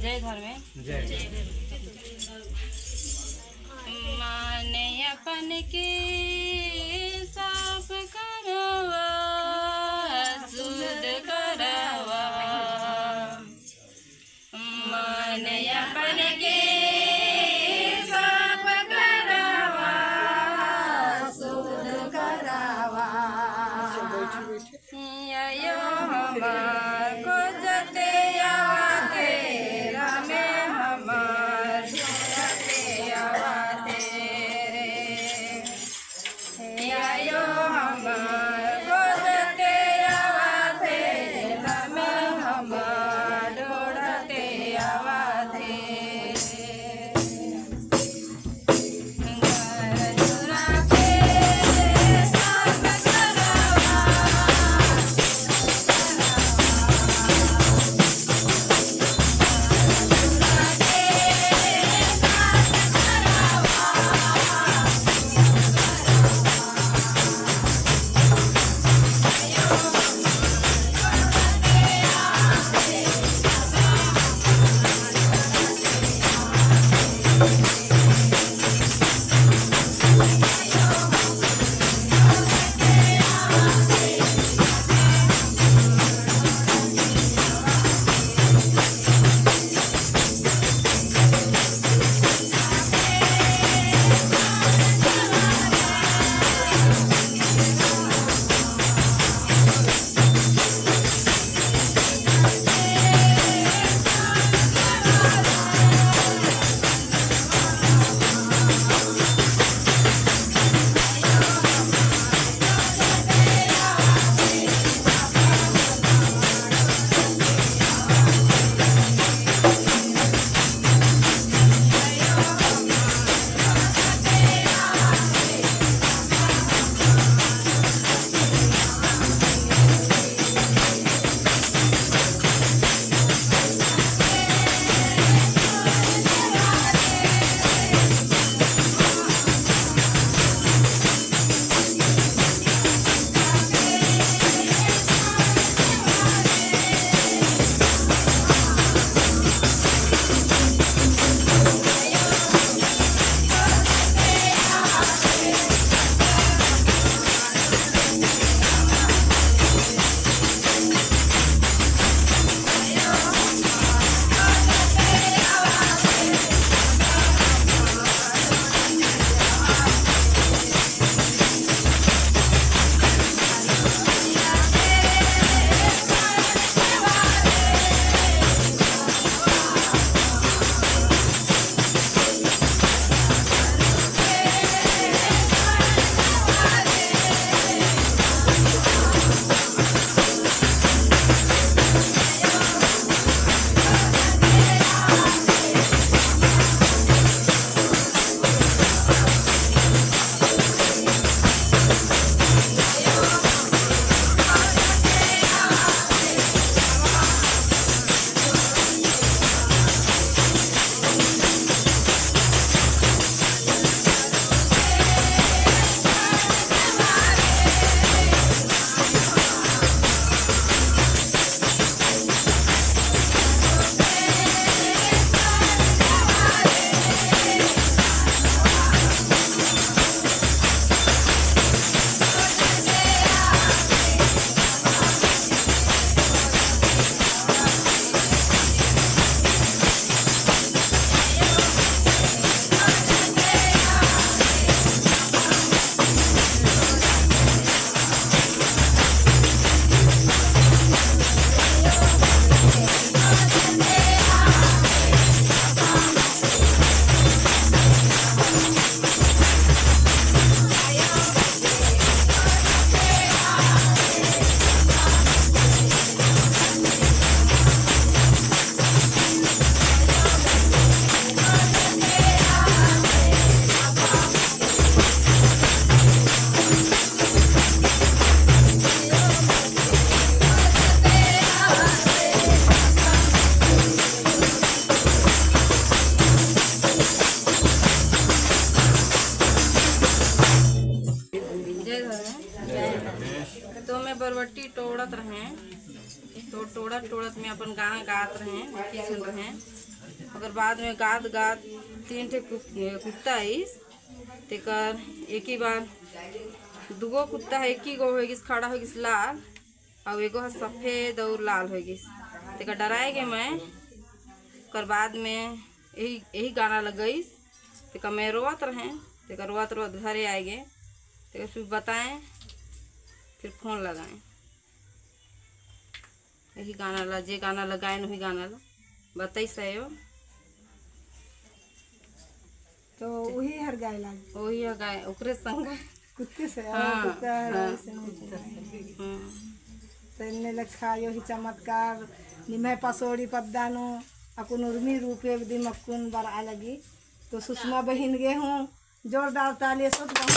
जय धर्मे। जय। माने अपन के साफ करवा, शुद्ध करवा। माने अपन के साफ करवा, शुद्ध करवा। आयो हमार खोजते आवाते, रामे हमार खोजते आवाते रे। आयो हमार खोजते आवाते, रामे हमार ढूंढते आवाते। घर चुरा के साफ करवा। जय धर्म। तो मैं बरबट्टी तोड़त रहे, तो तोड़त तोड़त में अपन गाना गात रहे, किसन रहे। ओकर बाद में गात गात तीन ठे कुत्ता आइस। तेकर एक ही बार दुगो कुत्ता है, एक ही गो हो गिस, खड़ा हो गिस लाल और एगो ह सफ़ेद और लाल हो गिस। तेकर डराए गे मैं। ओकर बाद में यही यही गाना लगइस। तेकर मैं रोवत रहे, तेकर रोवत रोवत घरे आए गे। तेकर फिर बताएं, फिर फोन लगाएं। यही गाना ला, जे गाना लगाए वही गाना ला बताइस है। तो वही हर गाय लाग वही है गाय, ओकरे संग गाय। कुत्ते से? हाँ, कुत्ता हर हाँ। वैसे नहीं। तो इन्ने लखा यो ही चमत्कार निमे पसोड़ी पद्दानो अकुन उर्मी रूपे दिमक्कुन बर लगी। तो सुषमा बहिन गे हूँ जोरदार ताली सुत बहुत।